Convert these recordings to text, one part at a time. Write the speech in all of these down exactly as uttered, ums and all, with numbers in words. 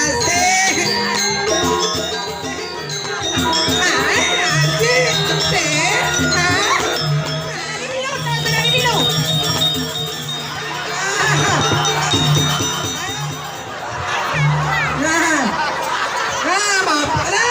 Asik. Hai, asik. Teh. Hai. Nah, nah, Bapak, nah.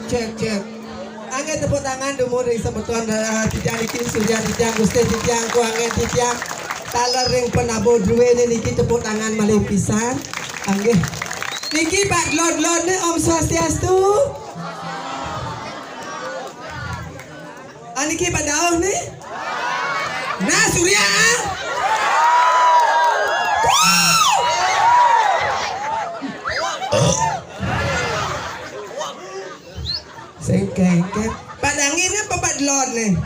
Cek, cek. Anggé tepuk tangan dumun ring semeton, eh, titiang niki, Surya titiang, Gusti titiang, Ku Anggén titiang. Taler ring penabuh druéné niki tepuk tangan malih pisan. Anggé. Niki Pak Dlon-dlon né, Om Swastiastu. Ah, niki Pak Dauh né. Nah, Surya. Sing kéngkén. Pak Dangin apa Pak Dlon né?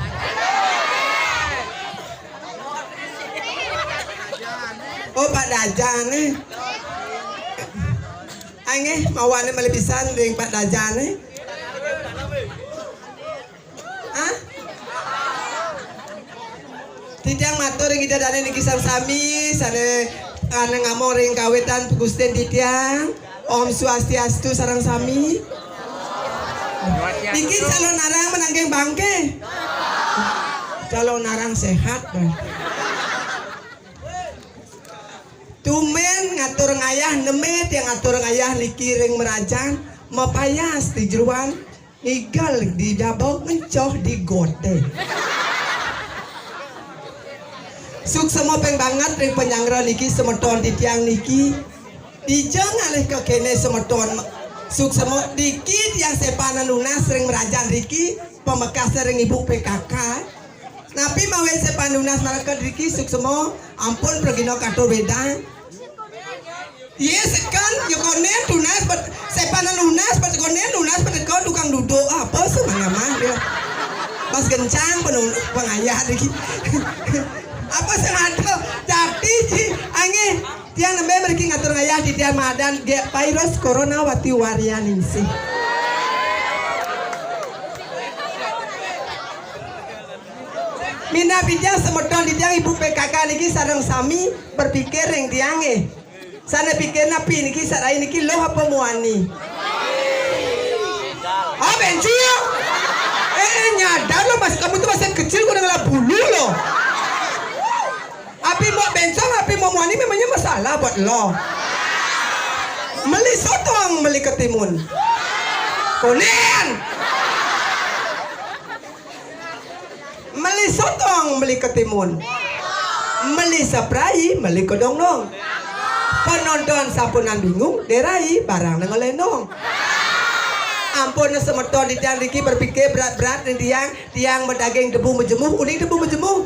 Oh, Pak Dajan né. Anggé, mawané malih pisan ring Pak Dajan né. Hah? Titiang matur ring Ida Dané niki sareng sami, sané, sané ngamong ring kawitan pagustin titiang. Om Swastiastu sareng sami. Niki calon arang menangging bangké. Calon arang séhat, bah. Tumbén ngatur ngayah, neme tiang ngatur ngayah niki ring merajan, mapayas di jeroan. Ngigel di jaba, ngencoh di goté. Suksma pang banget ring panyanggra niki, semeton titiang niki. Dija ngalih ka kéné semeton. Suksma niki tiang sepanan nunas ring merajan niki, pamekas ring Ibu P K K. Napi mawinan sepanan nunas maraga niki, suksma ampun pragina katur béda. Ye sekan, ye konen tunas, bet sepanan lunas, bet konen lunas, bet kon tukang duduk. Apa sih mana mah dia? Pas gencang penuh pengayah lagi. Apa sih ada? Jadi ji angeh tiang nembe meriki ngatur ngayah di tiang madan ge virus corona wati warianingsih. Minab tiang semeton di tiang ibu P K K niki sareng sami berpikir ring tiange. Sana pikir napi niki sarai niki loh apa muani? Ah, bencu ya? Eh, eh, nyadar lo, mas, kamu tuh masih kecil, udah ngelap bulu lo. Api mau bencong, api mau muani memangnya masalah buat lo. Meli sotong, meli ketimun. Konen. Meli sotong, meli ketimun. Meli saprai, meli kedongnong. Penonton sampunan bingung, derai barang nang ngelenong. Ampun semeton di tiang niki berpikir berat-berat nih tiang, tiang medaging debu mejemuh, uning debu mejemuh.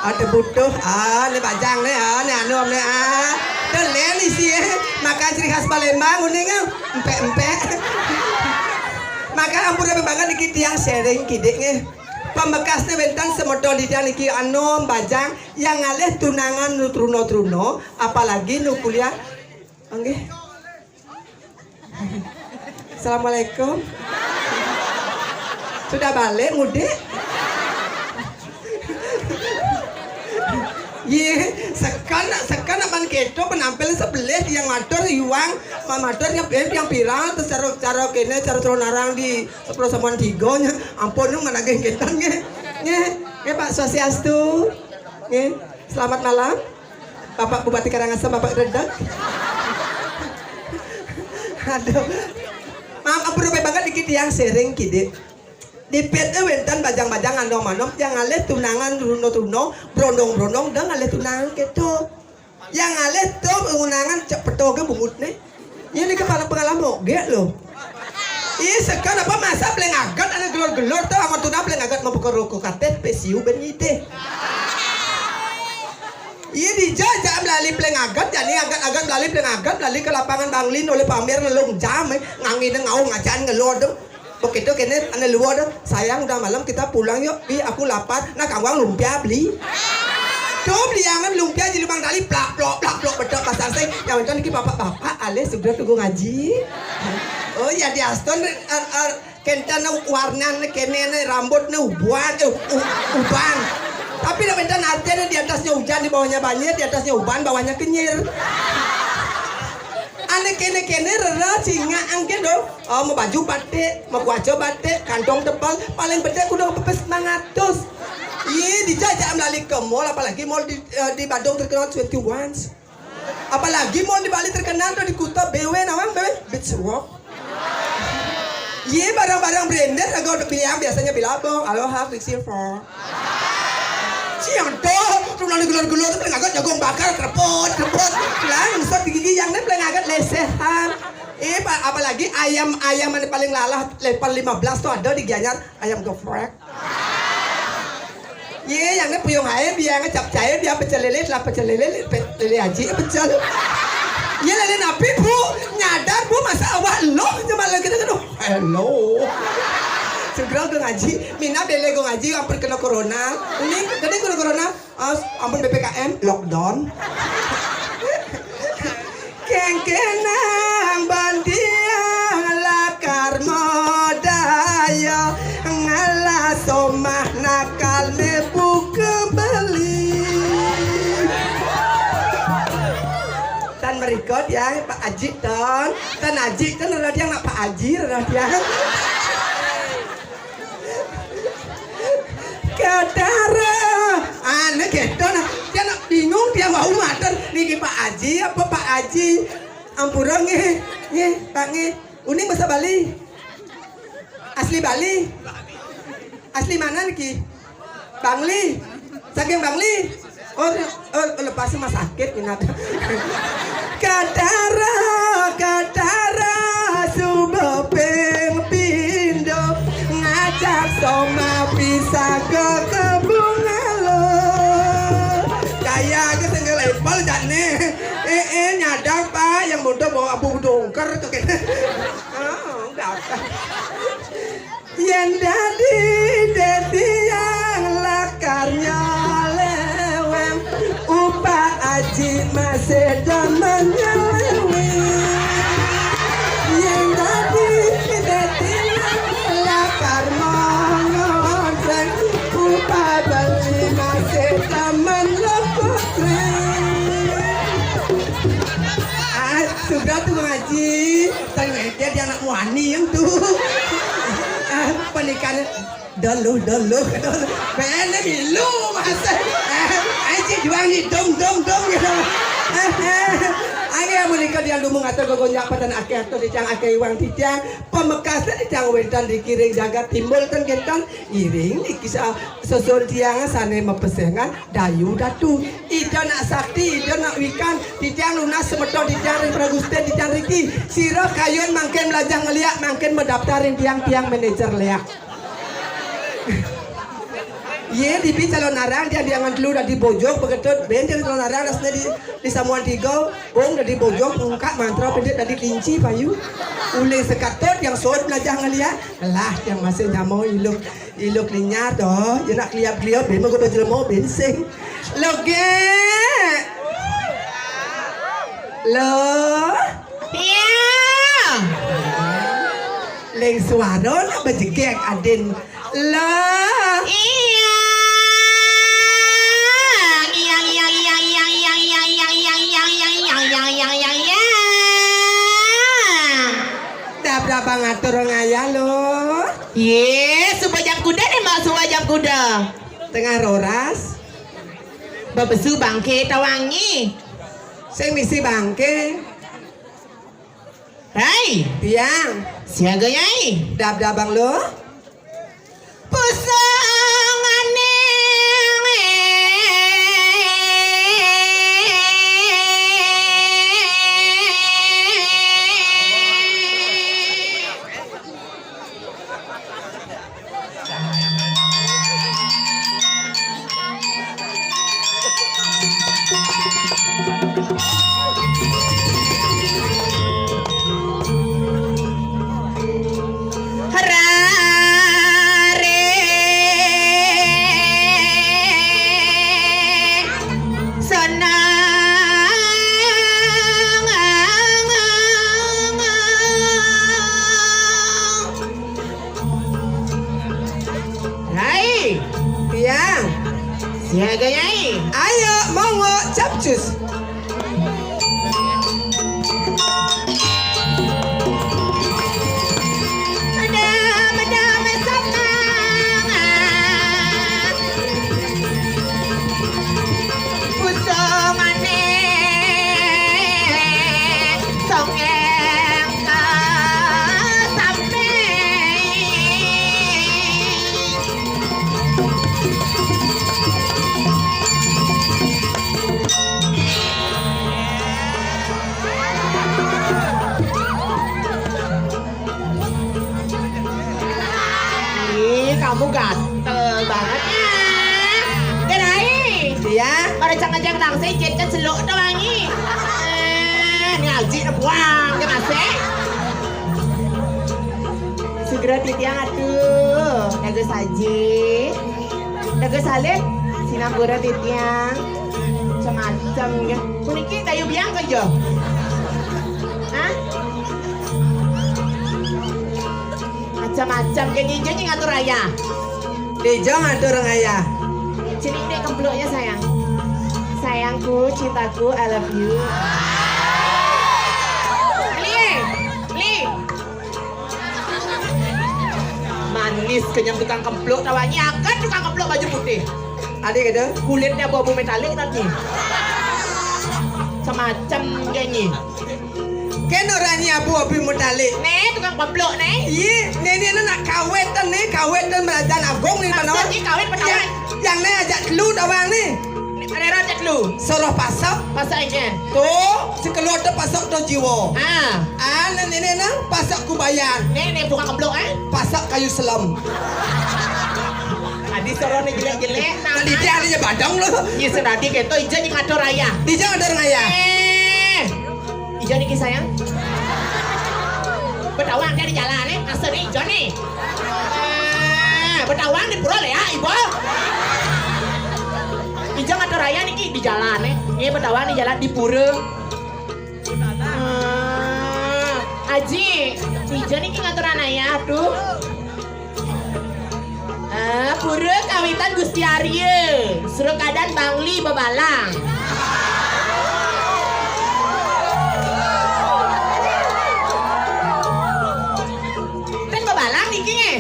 Ada butuh, ah, ni bajang ni, ah, ni anu ni, ah. Telen isi eh. Makan ciri khas Palembang uning ah. Empek-empek. Maka ampun banget niki tiang sharing kidik nggih. Pamekasne wenten semeton di tiang niki anom bajang yang ngalih tunangan nu truna-truna, apalagi nu kuliah. Nggih. Assalamualaikum. Sudah balik mudik? Ye, sekan sekan apan keto penampil sebelih yang matur iwang, matur yang yang viral terus cara cara kene cara cara narang di sepuluh samuan tiga nya. Ampun nu managih ketan nggih. Nggih, nggih Pak Swastiastu. Nggih. Selamat malam. Bapak Bupati Karangasem, Bapak Redek. Aduh. Maaf, ampun banget dikit yang sharing kidik. Di P T wenten bajang-bajang anom-anom yang ngalih tunangan runo-runo, brondong-brondong, dan ngalih tunangan keto. Yang ngalih to tunangan cek peto ke bungut nih. Ini kepala pengalaman oge lo. Ih, sekan apa masa pleng agat, ada gelor-gelor to, amat tunang pleng agat membuka rokok katet, pesiu ben nyidih. Iya dija jak melali pleng agat, jani agat-agat melali pleng agat, melali ke lapangan Bangli oleh pamer ngelung jam, eh, ngangin ngau ngacan ngelor tu. Begitu kene ane luar tu, "Sayang udah malam kita pulang yuk, Pi aku lapar." Nah, kawang lumpia beli. Tu beli angan lumpia di lubang tali, plak plok plak plok betok pasar sing. Yang macam ni bapak-bapak alih sudah tunggu ngaji. Oh ya di Aston, er, er, Kentan warna ne kene ne rambut ne uban, eh, u-, uban. Tapi dah bentan artinya di atasnya hujan, di bawahnya banjir, di atasnya uban, bawahnya kenyir. Ane kene-kene rera singa angke do. Oh, mau baju batik, mau kuaca batik, kantong tebal, paling bedek udah pepes mangatus. Iya, dijajak melali ke mall, apalagi mall di, eh, di Badung terkenal twenty ones. Apalagi mall di Bali terkenal tuh di Kuta B W, nawang B W Beach Walk. Ye, barang-barang branded agak udah bilang biasanya Billabong, Aloha, Quicksilver. Siang tuh, tuh lalu gelor-gelor tuh paling agak jagung bakar, kerepot, kerepot. Langsung di gigi yang paling agak lesehan. Eh, pa- apalagi ayam ayam yang paling lalah level lima belas tuh ada di Gianyar, ayam geprek. Ye, yang ni puyung air, biar ngecap cair, biar pecel lele, telah pecel lele, pe- lele haji, pecel. Ye, lele napi, Bu? Nyadar, Bu, masa awak lo cuma lagi tu, aduh. Hello. Segera ke ngaji, mina bele ke ngaji, hampir kena corona. Ini, tadi kena corona, ah, ampun P P K M, lockdown. Kengkenang bantiang lakar modaya, ngalah somah nakal ne buka beli. Tan merikot ya, Pak Aji Tan. Tan Aji Tan, rada tiang nak Pak Aji, rada tiang. Katara. Ane keto nah. Dia nak bingung dia mau mater. Niki Pak Aji apa Pak Aji? Ampura nggih. Nggih, Pak nggih. Uning bahasa Bali. Asli Bali. Asli mana niki? Bangli. Saking Bangli. Oh, oh, lepas rumah sakit minat. Katara, katara, suba ping pindo, ngajak soma pisah ke kebun ngalo. Kaya ke single apple jane. Eh, eh, nyadar, Pak. Yén dadi titiang lakar nyeleweng, upah aji masih demen nyeleweng. Yén dadi titiang lakar mongodreng, upah beli masih demen lokotreng. Ah, sudah tuh Bang Haji. Tadi dia anak muani yang tuh. Ah, pernikahan dulu, dulu, dulu. Bene milu, Mas. Eh, aja juang nih, dong, dong, dong, gitu. Eh, eh. Angin menikah dia lumung atau gogonjak padan akeh atau dicang akeh iwang titiang. Pamekasné titiang wénten dikiring jagat timbul ten kénten. Iring niki sa-, susun tiang sané mapesengan dayu datu. Ida nak sakti, ida nak wikan. Titiang nunas semeton titiang ring Pragustin titiang riki. Sira kayun mangkin mlajah ngeliak, mangkin madaptar ring tiang, tiang manajer léak. Yé, dibi calon arang, dia diangan telu dadi bojog, begetut, ben dia calon arang, rasanya di, di samuan tiga, bong dadi bojog, pungkak mantra, pendek dadi kelinci, payu. Uling sekatut, yang sot belajar ngeliat, lah, yang masih nyamau iluk, iluk linyar, toh, dia nak keliap-keliap, ben, mau baju lemau, ben, sing. Lo, gek. Lo. Iya. Ling suara nak bejegek adin. Lah. Iya. Iya, iya, iya, iya. Dap-dap ngatur ngayah lo. Yé, suba jam kuda nih, Mbak, suba jam kuda. Tengah roras. Bebesu bangké tawangi. Sing misi bangké. Hai. Tiang. Siaga, Nyai. Dab-dabang lo. Pusangane. Rare sana. Hai. Tiang. Siaga, Nyai. Ayo, monggo, capcus. Ada, ada, ada, sama. Pusangane songeng sampe. Ih, kamu gatel banget ya. Gerai. Iya. Pada cang ngejang taksi, cecet seluk tuh wangi. Eh, ini aji buang, dia masih. Segera titiang atuh, dagu saji. Dagu salib, sinampura titiang. Macam-macam ya. Puniki dayu biang ke jo. Hah? Macam-macam ke, nyinjing ngatur ayah. Dija ngatur ayah. Sini dek kempluknya, sayang. Sayangku, cintaku, I love you. Li, Li. Manis kenyang tukang kempluk, tawangi akan tukang kempluk baju putih. Adik ada? Kulitnya abu-abu metalik tadi. Semacam dia ni. Kena orang ni abu-abu metalik. Nih, tukang kempluk nih. Iya, nenek ni nak kawet ni, kawet dan belajar agung ni mana? Maksudnya kawet petawai. Yang, yang ni ajak telu tawang ni. Arera cek lu. Soroh pasak. Pasak aja. Tuh, si keluar tuh pasak tuh jiwa. Ah. Ah, nenek nang pasak kubayan. Nih, nih, buka keblok, eh. Pasak kayu selam. Tadi soroh nih jelek-jelek. Tadi dia ada badang lo. Iya, sedadi gitu, ijo nih ngatur ayah. Ijo ngatur ayah. Eh. Ijo niki sayang. Betawang di jalane, asal nih, Joni. Ah, betawang di pura ya, Ibu. Ija ngatur raya niki di jalane. Nggih, betawang di jalan di pura. Ah, Aji, ija niki ngatur raya tuh. Ah, pura kawitan Gusti Arya, srokadan Bangli bebalang. Ten bebalang niki nggih.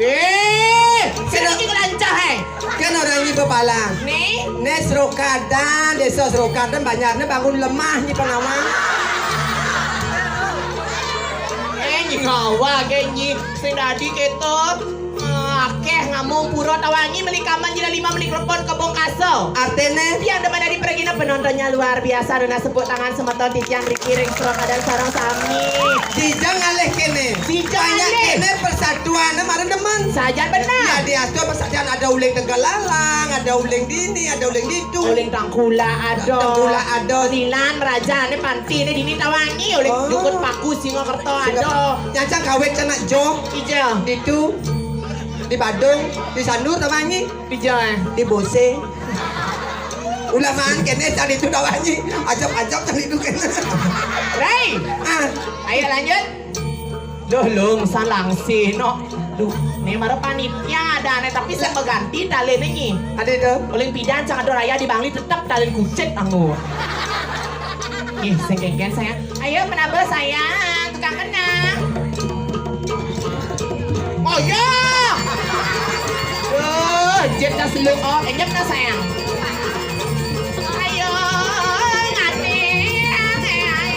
Eh, sing niki kelancah, eh. Kan orang ini bebalang. Nih. Nih srokadan, desa srokadan banyarne bangun lemah nyi pengawa. Eh, nyi ngawa ge nyi. Sing dadi keto. Ah, akeh ngamung pura tawangi meli kaman jila lima meli klepon kebong kaso. Artene? Tiang demen dadi pergina penontonnya luar biasa. Nunas tepuk tangan semeton titiang riki ring srokadan sareng sami. Sija ngalih kene. Sija banyak ngalih. Kene persatuan, marang demen. Sajan benar. Ya, di Asto persatuan ada uling Tegallalang, ada uling dini, ada uling ditu. Uling Tangkula ada. Tangkula ada. Nilan, Raja, ini Panti, ini dini tawangi, uling oh. Dukut Paku, Singokerto ada. Nyacang kawit kena jo. Ija. Ditu, di Badung, di Sandur tawangi. Ija, eh. Di Bose. Ulamaan kene tadi tu tawangi. Ajak-ajak tadi tu kene. Rey. Ah. Ayo lanjut. Duh, lung salangsi no. Duh, ne mara panitia ada ne, tapi saya mengganti talene nyi. Ada itu. Uling pidan sang ada raya di Bangli tetap talen kucit anggo. Ih, sing kengken saya. Ayo menabel saya, tukang kenang. Oh ya. Duh, jet tas lu oh, enyep tas sayang. Ayo, ngati, ane, ae.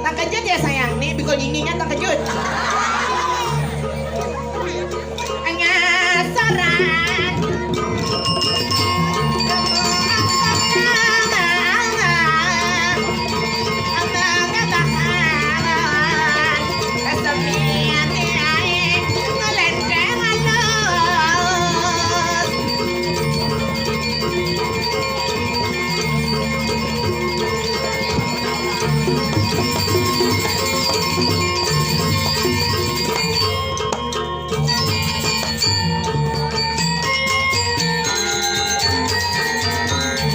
Terkejut ya sayang, nih bikul dininya terkejut. Ngasoran.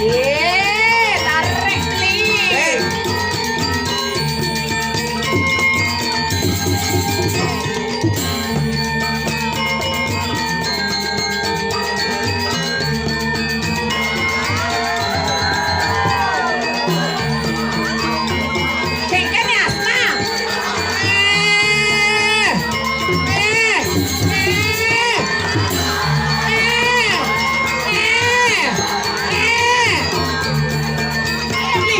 Ye, tarik, Li. Eh. Kengken ya, Asma. Eh. Eh. Eh. Eh. Eh. Eh. Ayo, Li.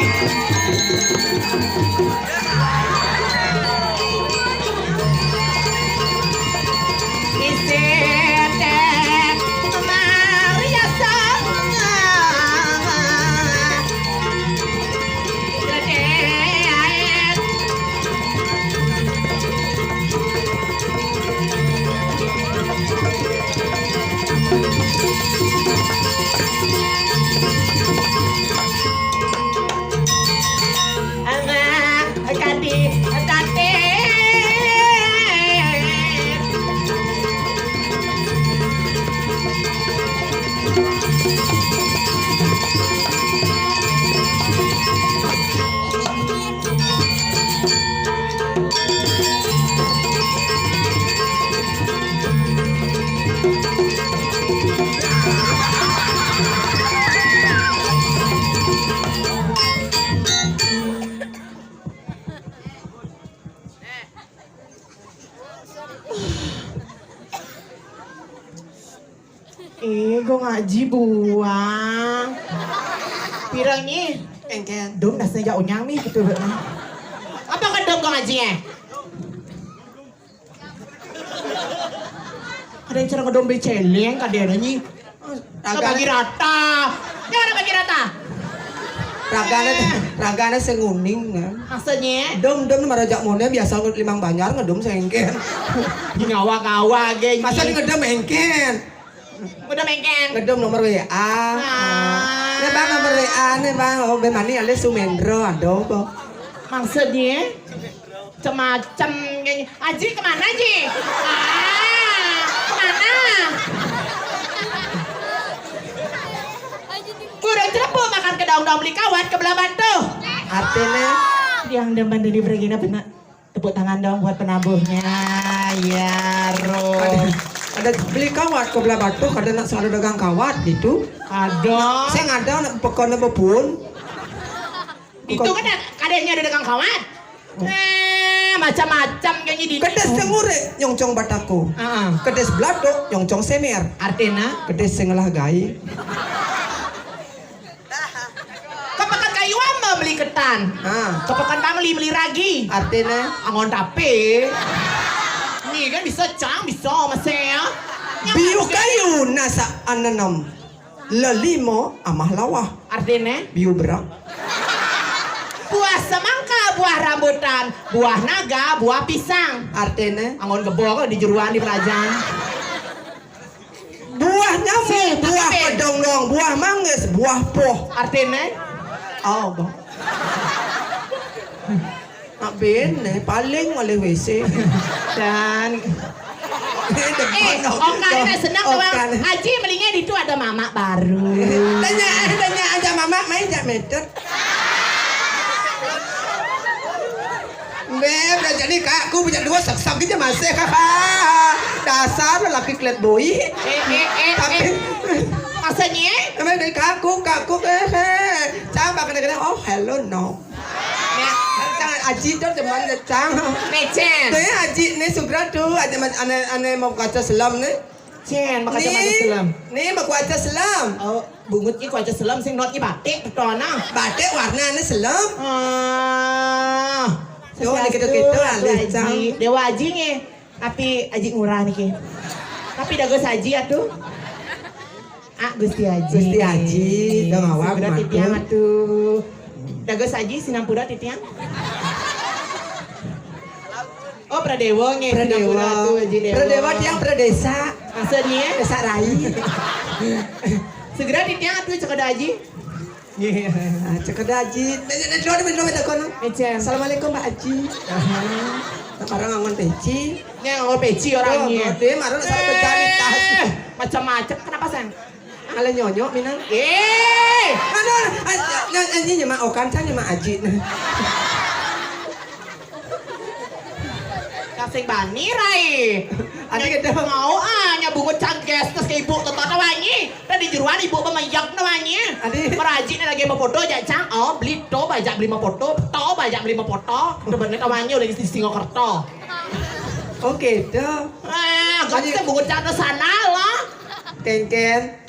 Anak kadi kadi. Eh, go ngaji buang. Pirang nyi? Kengken. Dom dasnya jauh nyang nih gitu. Apa kan dom go ngaji eh? Ada yang cara ngedom beceleng kadena nyi. Nggak bagi rata. Jangan bagi rata. Ragané, ragané sing uning, kan. Maksudnya? Dom, dom, marojak moné biasa ngut limang banjar, ngedom sing éngkén. Ngawa-ngawa gé. Masa ngedom éngkén? Udah mengkeng. Ngedom nomor W A. Ah. Né, Bang, nomor W A né, Bang. Oh, bé mani alih Sumendro, aduh, Bang. Maksudnya? Macem-macem gini. Aji kemana, Ji? Ah, kemana? Burung celepuk makan kedong-dong beli kawat ke belah batu. Artinya? Yang demen dari Regina benar. Tepuk tangan dong buat penabuhnya. Ya, roh. Ada, ada beli kawat ke belah batu, kada nak sing ada dagang kawat gitu. Ada. Sing ada nak pekonnya bebun. Itu kan ada, kadénya ada dagang kawat. Nah, macam-macam kayaknya di. Kedés sing urip nyongcong batako. Heeh. Kedés belatuk nyongcong semer. Artinya? Kedés sing ngelah gaé. Ke Pekan Kayu Amba beli ketan. Ha. Ke Pekan Bangli beli ragi. Artinya? Angon tapé. Nih kan bisa cang, bisa masih ya. Biu kayu nasa anenem. Lelimo amah lawah. Artinya? Biu berak. Buah semangka, buah rambutan, buah naga, buah pisang. Artinya? Angon gebo kok di jeruan di Perajan. Buah nyamuk, buah kedonglong, buah manggis, buah poh. Artinya? Oh, bah. Nak ben, eh, paling oleh W C. Dan eh, okan nak senang doang. Haji melingin itu ada mamak baru. Tanya, tanya aja mamak main jak metode. Beb, dah jadi kakku punya dua seksok aja masih. Dasar lelaki klet boy. Eh, eh, eh, tapi eh. Masanya? Emang dari kakku, kakku, eh, eh. Cang, pakai negara, oh, hello, no. Ya, cang, aji tuh cuman, cang. Mecen. Tuh ya, aji, nih, Sugra tuh, aja ane, ane mau kaca selam, nih. Cen, makanya mana selam? Nih, mau kuaca selam. Oh, bungut ki kuaca selam sing not ki batik petona. Batik warnanya selam. Ah. Yo, sesuatu, gitu-gitu, Atu Aji. Dewa Aji nge. Tapi Aji ngurah niki. Tapi dago saji atuh. Ah, Gusti Aji. Gusti Aji, dong awak. Segera titiang atuh. Dago saji sinampura titiang. Oh, Pradewa nggih. Pradewa. Pradewa tuh, Aji Dewa. Pradewa tiang Pradesa. Maksudnya? Desa Rai. Segera di tiang tuh cekada Aji. Nggih. Ah, cekada Aji. Nih, nih, nih, dulu, dulu, dulu, kono. Ecem. Assalamualaikum, Pak Aji. Aha. Nah, orang ngangon peci. Nih, ngangon peci orang ini. Tuh, dia marah sama pecah di tas. Eh, macam-macam. Kenapa, Sang? Ala nyonyo minang. Eh. Anu, anjing nyemak okan, can nyemak aji. Kasing bani rai. Adi kita mau ah nya bungut cangges terus ke ibu tetap wangi. Tadi jeruan ibu pemayak na wangi. Adi. Meraji na lagi mau foto aja cang. Oh, beli to bajak beli mau foto, to bajak beli mau foto. Udah bener wangi udah di Singokerto. Oke, tuh. Ah, gak kita bungut cangges sana lah. Kengken.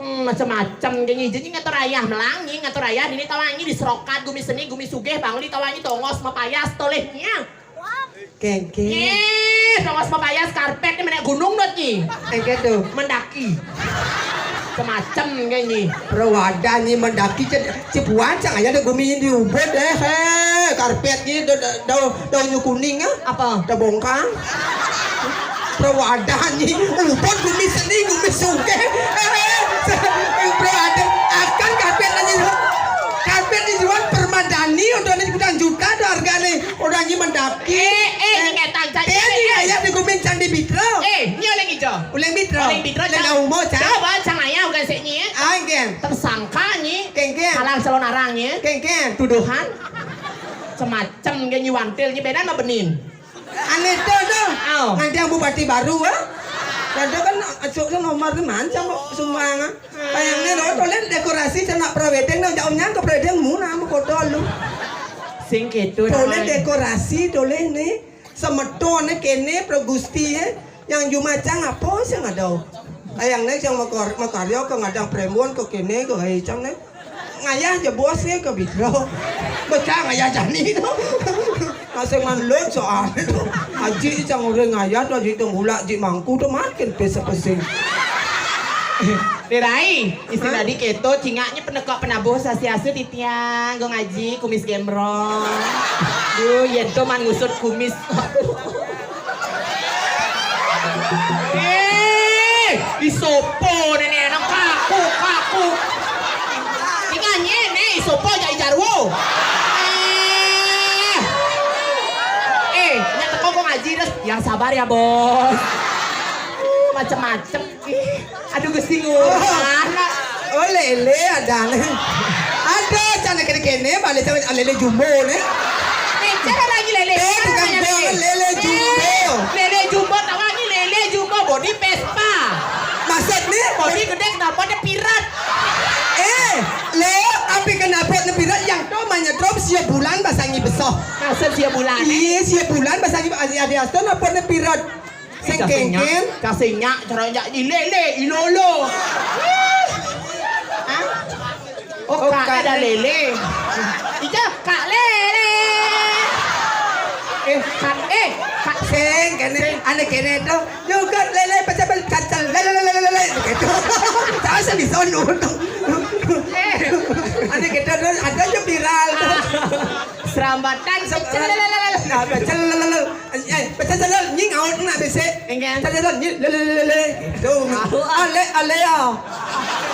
Hmm, macam-macam gini. Jadi ngatur ayah melangi, ngatur ayah ini tawangi di serokat gumi seni, gumi sugih, bangli tawangi tongos mapayas tolehnya. Kengke. Eh, tongos mapayas karpet ini menek gunung dot nyi. Kengke tuh. Mendaki. Semacam kayak ini. Rawadah nyi mendaki cek cipuan cang aja deh gumi di ubud deh. He, karpet nyi do do do, do nyu kuning ya. Apa? Tebongkang. Prawadah anjing, ubon gumi seni, gumi sugih. Prawadah, akan karpet anjing. Karpet di jual permadani, udah nih juta-juta tuh harganya. Udah anjing mendaki. Eh, eh, ini ngetang saja. Teh, ini eh, ayah di gumi cang di bitro. Eh, ini oleh ngijo. Oleh bitro. Oleh bitro, oleh cang. Umo, cang. Coba cang ayah bukan sik nyi. Ah, geng. Tersangka nyi. Geng, geng. Halang calon arang nyi. Geng, geng. Tuduhan. Semacam geng nyi wantil nyi bedan mah benin. Aneh tuh, tuh. Au. Nganti yang bupati baru, ah. Ada kan, acuk tuh nomor tuh mancam kok, sumbang, ah. Bayangnya, lo, tolong dekorasi, cenak prawedeng, nah, jauhnya ke prawedeng, mu, nah, mu, kodo, lu. Sing gitu, tolong dekorasi, tolong nih. Semeton, nih, kene, Pro Gusti, ya. Yang jumacang, apa, sih, nggak tahu. Bayangnya, yang makar-, makarya, ke ngadang premon, ke kene, ke hecang, nih. Ngayah je bos ni ke bitro. Becak ngayah jani tu. Masih manlut soal tu. Aji cang orang ngayah tu, aji tu bulak, aji mangku tu makin pesa pesing. Berai, istilah di keto, cingaknya penekak penabuh sasiasu titiang, go ngaji, kumis gembrong. Duh, yén to man ngusut kumis. Eh, isopo nenek anak kaku, kaku. Tinggal nyene, isopo jadi jarwo. Eh, eh, nya teko go ngaji terus. Yang sabar ya, Bos. Uh, macem-macem. Ih, aduh, Gusti ngurah. Oh, lele ada. Ada, cana kene-kene, balik sama lele jumbo ne. Mencet ada lagi lele. Eh, tukang lele. Bong, lele jumbo. Eh, lele jumbo, tahu lagi lele jumbo, bodi Vespa. Maksud nih? Bodi gede, kenapa ada pirat? Eh, Leo, api kenapa ada pirat yang tuh manyetrom sia bulan basangi besoh. Maksud sia bulan, eh? Iya, sia bulan basangi, ada, ada, ada, kenapa ada pirat? Sing kéngkén. Kasih nyak, cara nyak di lele, ilolo. Hah? Oh, oh, kak ada lele. Ija, kak lele. Eh, kak, eh, kak. Sing, kene, ane kene to. Juga lele, pecah, pecah, pecah, lele, lele, lele, lele. Gitu. Tahu saya bisa nonton. Eh. Ane gitu, ada aja viral. Serambatan, pecah, lele, lele, lele. Nah, pecah, lele, lele. Eh, pecah jalan, nyi ngaut nak besek. Enggak. Pecah jalan, nyi lele lele lele. Tuh. Ale, ale ya.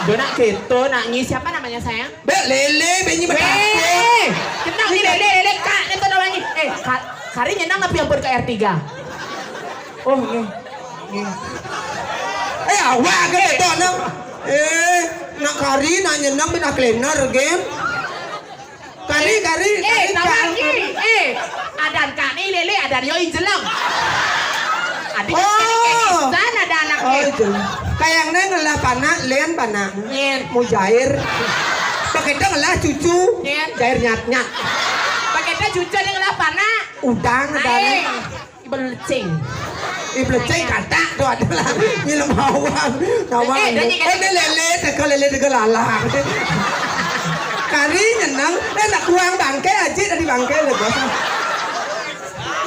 Dona keto nak nyi, siapa namanya sayang? Bek lele, bek nyi betapa. Weh, kenal nyi lele, lele kak, itu namanya. Eh, ka-, kari nyenang tapi ampun ke R tiga. Oh, nggih. Nggih. Eh, awak ke keto nak. Eh, nak kari nak nyenang bek nak klener, gen. Kari, kari, eh, kari, tahu kari. Lagi. Eh, adan kak ni lele, adan yo injelang. Adi. Oh. Sana ada anak. Oh, itu. Kayang neng ngelah panak, lian panak. Nyen. Mujair. Pakai ngelah cucu. Nyen. Jair nyat-nyat. Pakai cucu neng ngelah panak. Udang ada. Ae. Iblecing. Iblecing katak tu adalah nyelam awang. Nawang. Eh, eh, dia nyekel. Eh, dia lele, teka lele, teka lalang. Kari nyenang, eh, nak kuang bangke, aji tadi bangke, le, bos.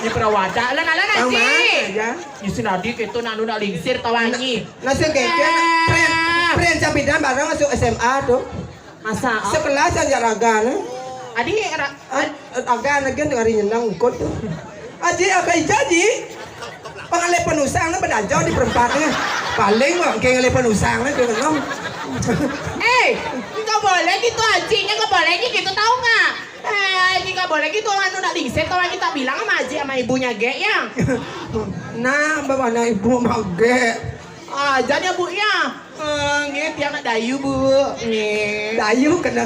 Ini perawada, lan, lan, aji. Ya. Isin adik itu nak nuna lingsir tawangi. Nasi keke, nak, pren, pren cabidan bareng masuk S M A tu. Masa? Sekelas aja raga, ne? Adi, ra-, ad-, raga, ne, gen hari nyenang ikut tu. Aji, apa ija, Ji? Pengalih penusang, ne, berdancau di perempat, ne. Paling, wah, kayak ngalih penusang, ne, dia ngomong. Eh, nggak boleh gitu, Aji. Nggak boleh gitu, tahu nggak? Eh, Aji, nggak boleh gitu. Anu, nak lingsir, tahu lagi tak bilang sama Aji, sama ibunya, Gek, ya? Nah, bapak anak ibu, mak, Gek. Ah, jadi, Bu, ya. Eh, nggih, tiang nak dayu, Bu. Nggih. Dayu kena,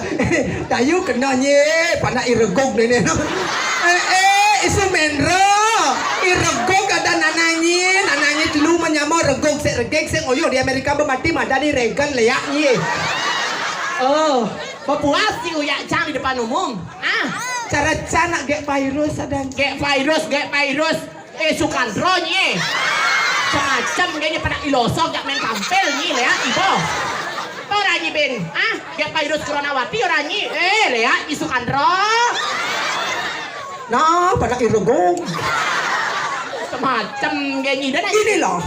dayu kena nye, panak iregog nenek. Eh, eh, isu menro. Iregog ada nananyi, nananyi telu menyama regog, sek regeg, sek ngoyo di Amerika bemati mada di Reagan leak nye. Oh, bepuas si uyak cang di depan umum. Ah, cara cang nak gek virus ada. Gek virus, gek virus. Eh, Sukandro nyi. Semacam dia nyi pernah ilosok jak main kampil nyi, lea, ibo. Orang nyi bin, ah, dia virus coronawati orang nyi. Eh, lea, i Sukandro. Nah, pada irego. Semacam dia nyi, dan inilah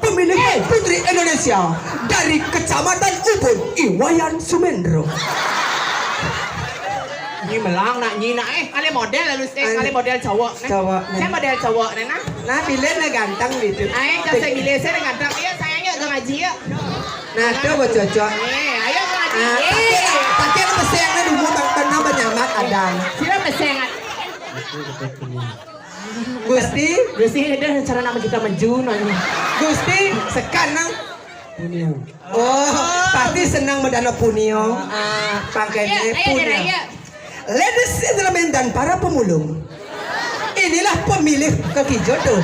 pemilihan Putri Indonesia dari Kecamatan Ubud, Iwayan Sumendro. Nyi melang nak nyi nak, eh, kali model lalu sih, kali model cowok, nah. Cowok, nah. Saya model cowok, nah, nah. Nah, pilih nah ganteng gitu. Ayo, kita saya pilih, saya ganteng. Iya, sayangnya udah ngaji ya. Nah, tuh buat cocok. Eh, ayo ngaji. Nah, pakai, pakai pesengnya dulu, bang, karena banyak amat ada. Sila pesengan. Gusti. Gusti, ada cara nama kita maju nanya. Gusti, sekarang. Punio. Oh, pasti senang medana punio. Ah. Pangkainya iya, iya, punio. Iya. Ladies and gentlemen dan para pemulung. Inilah pemilih kaki jodoh.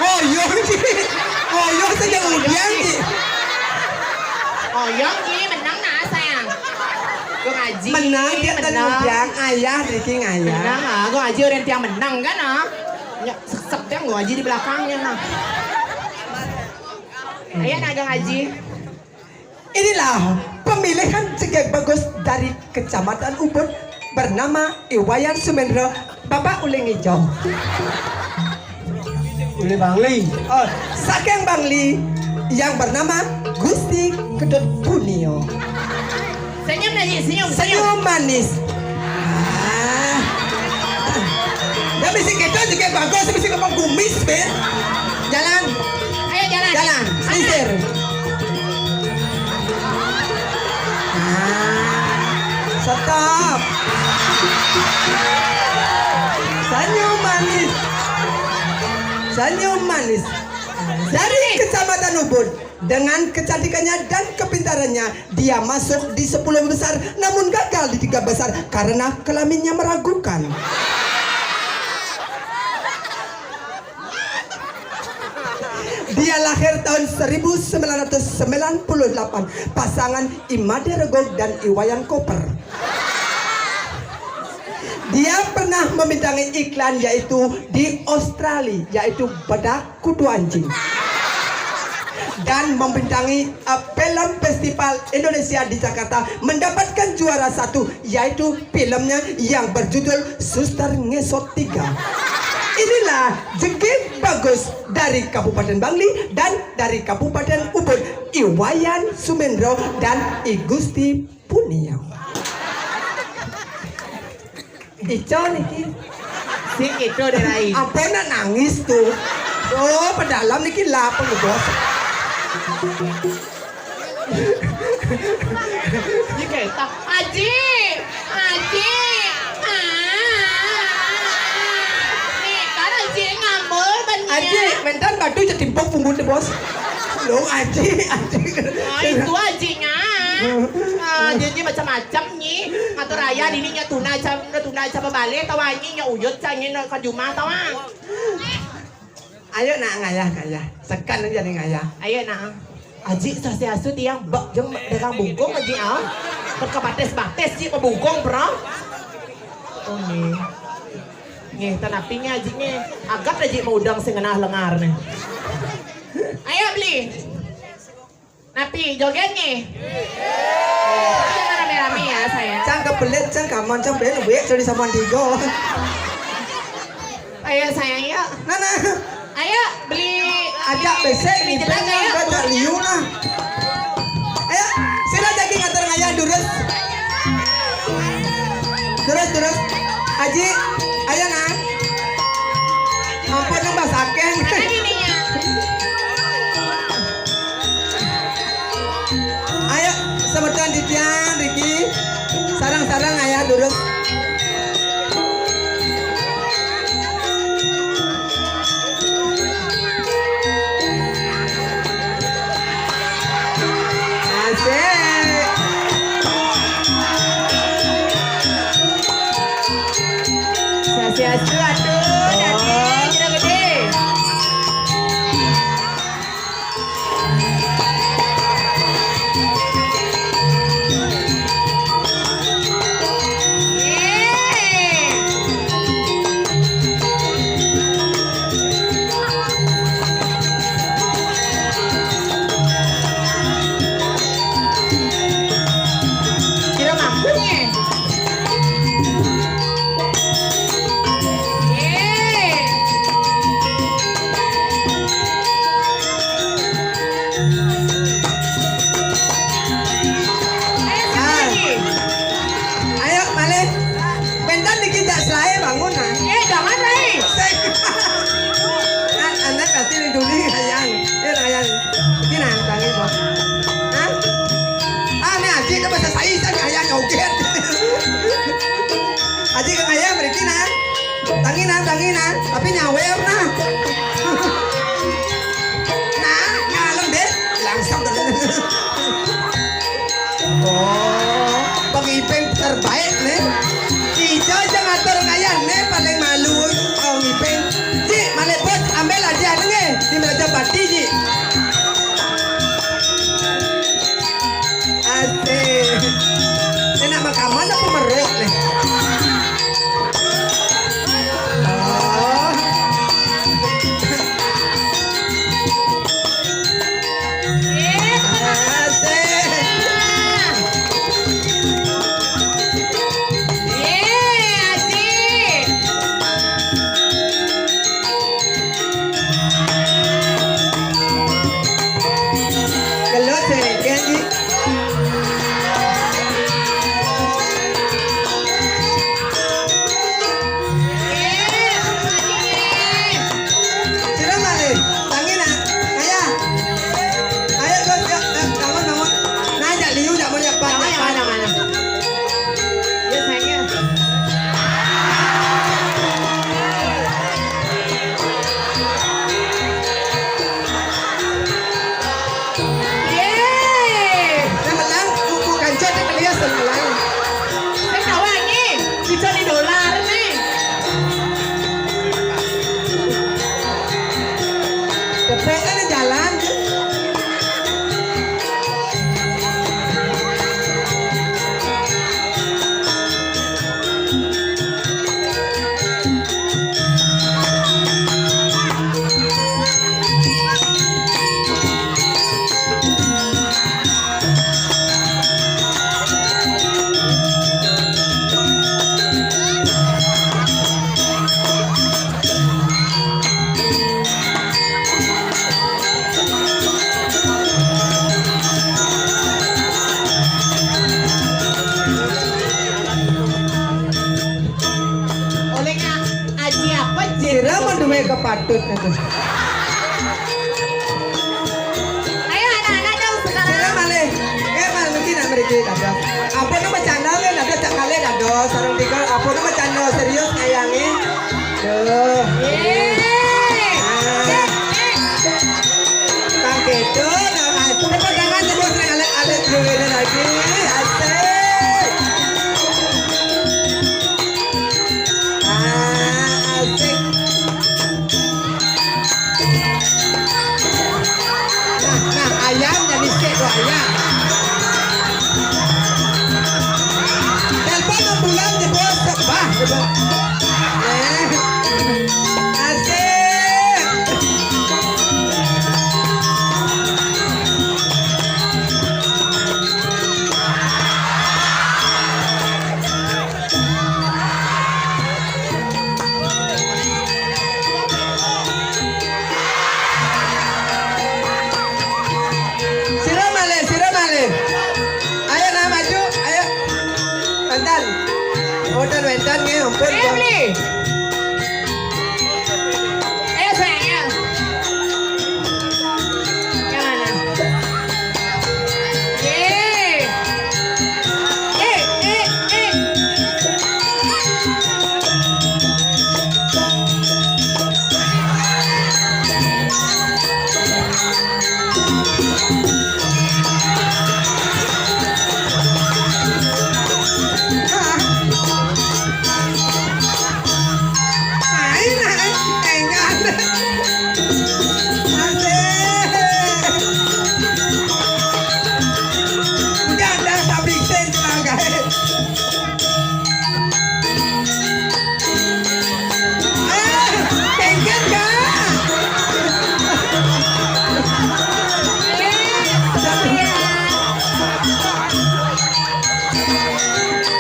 Oh, yo, Ji. Oh, yo, sejak ujian, Ji. Oh, yo, Ji, menang nah, sayang. Gue ngaji. Menang, dia kan menang. Ujian, ayah, Ricky ngayah. Menang, ah. Gue ngaji orang tiang menang, kan, ah. Ya, seksek dia ngaji di belakangnya, nah. Ayo, nah, Gang Haji. Inilah pemilihan cegek bagus dari Kecamatan Ubud bernama Iwayan Sumendro, Bapak Uling Ijo. Uling Bangli. Oh, saking Bangli yang bernama Gusti Kedut Punio. Senyum lagi, senyum, senyum. Senyum manis. Ah. Dah mesti kita juga bagus, mesti ngomong gumis, Ben. Jalan. Ayo jalan. Jalan. Sana. Sisir. Ah. Stop. Senyum manis. Senyum manis. Dari Kecamatan Ubud. Dengan kecantikannya dan kepintarannya, dia masuk di sepuluh besar, namun gagal di tiga besar karena kelaminnya meragukan. Dia lahir tahun seribu sembilan ratus sembilan puluh delapan, pasangan Imade Regog dan Iwayan Koper. Dia pernah membintangi iklan yaitu di Australia, yaitu bedak kutu anjing. Dan membintangi, eh, film festival Indonesia di Jakarta, mendapatkan juara satu, yaitu filmnya yang berjudul Suster Ngesot tiga. Inilah jengking bagus dari Kabupaten Bangli dan dari Kabupaten Ubud, Iwayan Sumendro dan I Gusti Punio. Ico niki. Sing itu deh, Rai. Apa nak nangis tuh? Oh, pedalam niki lapeng, Bos. Iki tak. Aji, Aji. Ah. Nih, kan Aji ngambul bener. Aji, mentan batu jadi pok punggul deh, Bos. Lo Aji, Aji. Ah, itu Ajinya. Ah, jadi macam-macam nih. Ngatur raya dini nya tuna cam, tuna cam balik tawa ini nya uyut cang ini ke rumah tawa. Ayo nak ngayah, ngayah. Sekan aja nih ngayah. Ayo nak. Aji sasiasu tiang bak jeng dagang bungkung Aji ah. Berkebatis-batis ji bungkung pernah. Oh nih. Nih, tanapi nih Aji nih. Agak Aji mau udang sing ngenah lengar nih. Ayo beli. Napi, joget nih? Jangan rame-rame ya, sayang. Cang kebelet, cang kaman, cang belet, belet, jadi sama tiga. Ayo, sayang, yuk. Nah, nah. Ayo, beli. Ajak besek, beli nih, jelas, pengen ayo. Baca liu, nah. Ayo, sila jadi ngatur ngayah, durus. Durus, durus. Aji, ayo, nah. Ampun, nang basaken. Ayo, semeton titiang, Riki. Sareng-sareng, ayah, durus. Asik. Sasiastu, Sira mun duwe kepatut niku. Ayo anak-anak dong sekarang. Sira malih. Eh, mal mungkin nak mriki dados. Ampun nama channel nggih, dados cak kalih dados sareng tiga. Ampun nama channel serius ngayangi. Duh. Yeay. Ah. Kang Kedo, nah, tepuk tangan, tepuk tangan, alit-alit dulu ini lagi. Asik. Ah, asik. Nah, nah, ayam jadi sik tuh ayam. Telepon ambulan jebos sebah jebos. Eh, asik. Sira malih, sira malih. Ayo nah maju, ayo. Wénten. Wénten, wénten nggih, ampun. Ayo, Bli. Ayo, sayang, ayo. Yang mana? Yeay. Eh, eh, eh. Ayo, nah, eh, enggak ada. Asik. Enggak ada, tapi sen celaka. Eh, tengket, Kak.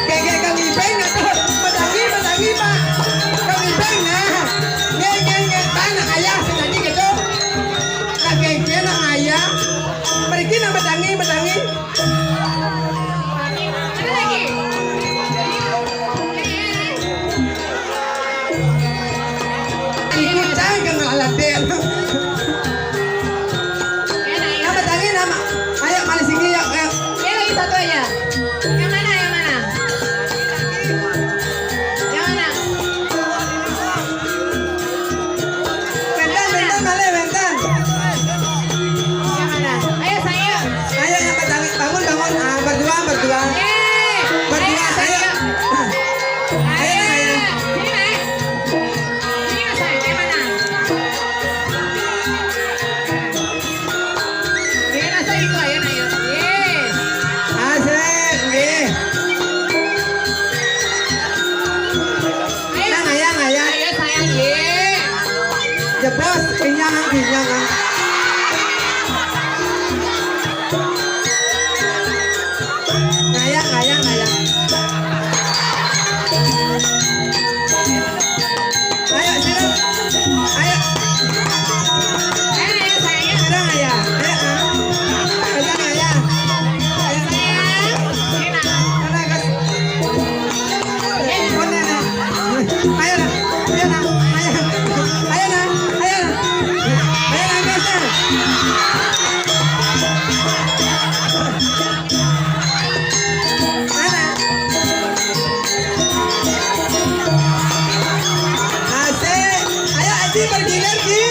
Kengket Kang Ibeng atau medangi, medangi, Pak. Kang Ibeng, nah. Nggih, nggih, nggih. Pak, nak ayah, sing tadi gitu. Nah, kengket nak ayah. Mriki nak medangi, medangi. Ikut cang kena alat dia. Nama tanya nama? Ayo, mana sini, yuk, yuk. Dia lagi satu aja. Yang mana, yang mana? Yang mana? Wénten, wénten, malih wénten. Yang mana? Ayo, sayang. Ayo, yang pertama, bangun, bangun. Ah, berdua, berdua. Yeay. Berdua, ayo, ayo. Sayang. Ayo, ayo. Sini, Mas. Sini, Mas, sayang. Yang mana? Asik, nggih. Nang ayang, ayang. Ayo, sayang, nggih. Jebos, kenyang, kenyang. Ngayang, ngayang, ngayang. Ayo, sira. Ayo. Sira, ayo. Ayo, ah. Ayo, ayo. Ayo. Mana, Gus? Mana, nah? Ayo, nah. Ayo, nah. Ayo. Ayo, nah. Ayo, nah. Ayo, nah, Gus, nah. Mana? Asik. Ayo, Aji, bergilir, Ji.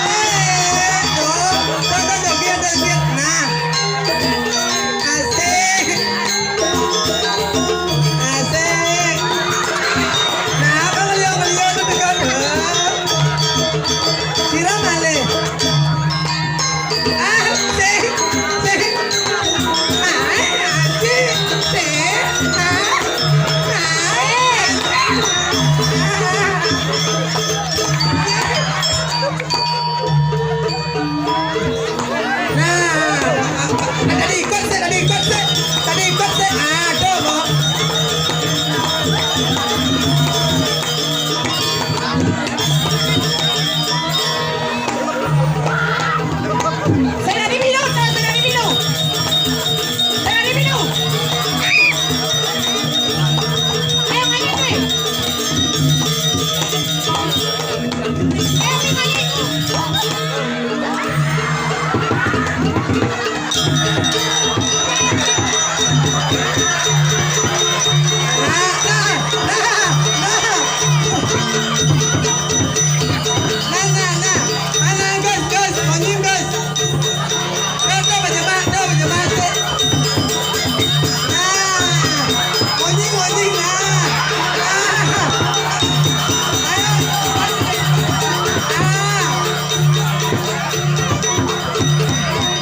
Eh, tuh. Tuh, tuh, tuh, giat, tuh, giat. Nah. Asik. Asik. Nah, apa beliau-beliau tuh tekan, tuh? Sira malih. Nah, nah, nah. Nah, nah, Gus, Gus, monying, Gus. Tuh, tuh, pajabat, tuh, pajabat, tuh. Nah, monying, monying, nah. Nah. Ayo. Ah.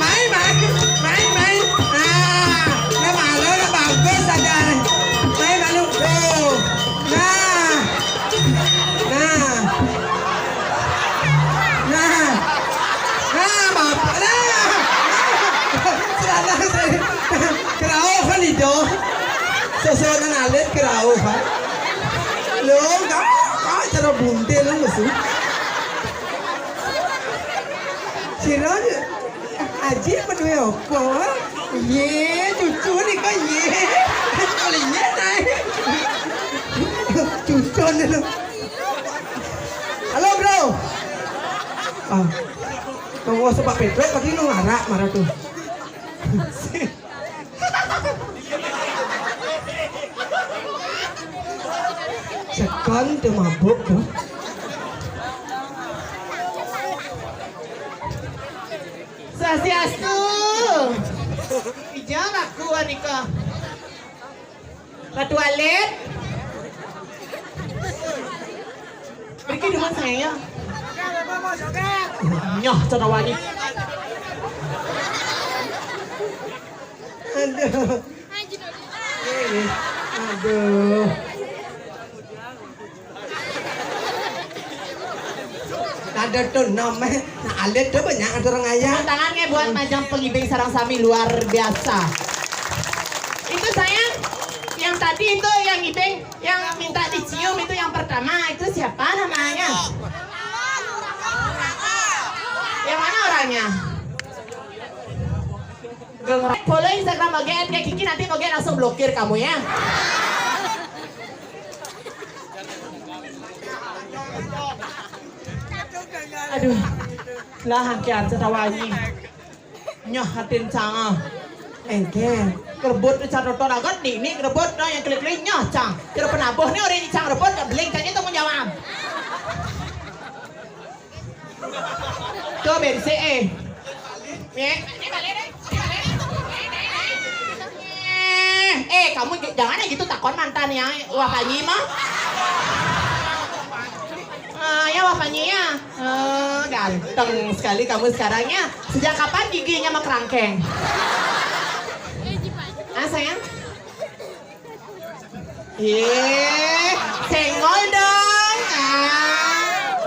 Main, main, main, main. Nah, nah, malu, nah, bagus ada. Main, malu. Tuh. Nah. Nah. Nah. Nah, bapak. Nah. Celana saya. Kerauh kan itu. Sesuatu alit kerauh kan. Lo, kau, kau cara buntil lo mesti. Sira Aji apa duwe apa? Ye, cucu ni kok ye. Kali ye naik. Cucu ni lo. Halo, Bro. Ah. Tunggu sebab Pedro tadi nu ngarak marah tu. Sekon tu mabuk tu. Swastiastu. Ija laku anika. Ratu Alit. Mriki dumun saya. Nyoh, cara wangi. Aduh. Aduh. Ada tu nom eh. Nah, alit tu banyak ada orang ayah. Tangan nge buat majang pengibing sarang sami luar biasa. Itu sayang, yang tadi itu yang ibing, yang minta dicium itu yang pertama, itu siapa namanya? Yang mana orangnya? Geng, follow Instagram Oge, at Kiki, nanti Oge langsung blokir kamu ya. Aduh, lah angkian setawanyi. Nyoh hatin canga. Engke. Kerebut ni cang rotor agat ni, ni kerebut no yang klik-klik nyoh cang. Kira penabuh ni orang ni cang rebut, gak beling cang itu tanggung jawab. Tuh bensin eh. Nih, ini balik deh. Ini balik deh. Eh, eh, kamu j- jangan ya gitu takon mantan ya. Wah, Panji mah. Ah, ya Wah Panji ya. Eh, ganteng sekali kamu sekarang ya. Sejak kapan giginya mah kerangkeng? Ah, sayang. Ye, senggol dong. Ah.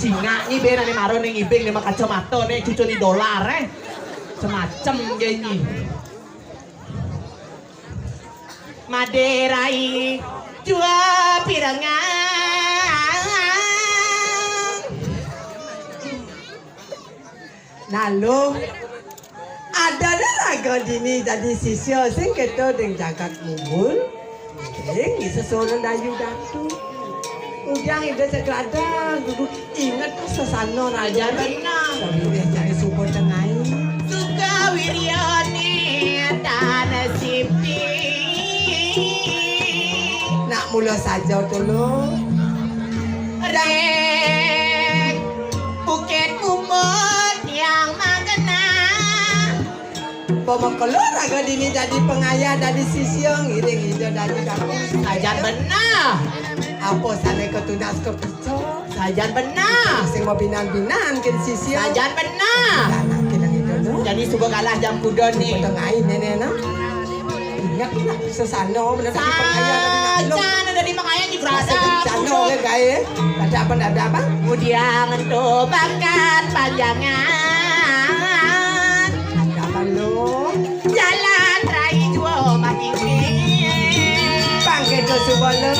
Cingak ni ben ane maro ning ibing ni mah kacamata ni cucu ni dolar eh. Semacem ge ni. Maderai jua pirengang. Lalu ada raga dini dadi sisia sing keto ding jagat mubul. Ding sesono dayu datu. Ujang ida sekelada gugu inget sesano raja benar. Sabine jadi suba tengai. Suka wiryane tanah sipi. Nak mula saja dulu. Rek Bukit Mumbut yang magena. Pemekelo raga dini dadi pengayah, dadi sisia, ngiring ida dadi datu. Sajan benar. Apa sane ketunas kepica? Sajan benar. Sing mabinan-binan kin sisia. Sajan benar. Anak kin nang ida tu. Jadi suba galah jam kuda ni. Petengah ini ni nah. Ingat nak sesano benar dadi pengayah, dadi datu. Sajan dadi pengayah di Masih berada. Kencana orang gae. Ada apa, ada apa? Mudiang tu bakat panjangan. Ada apa lu? Jalan rai jua mati. Bangkit tu suba lu.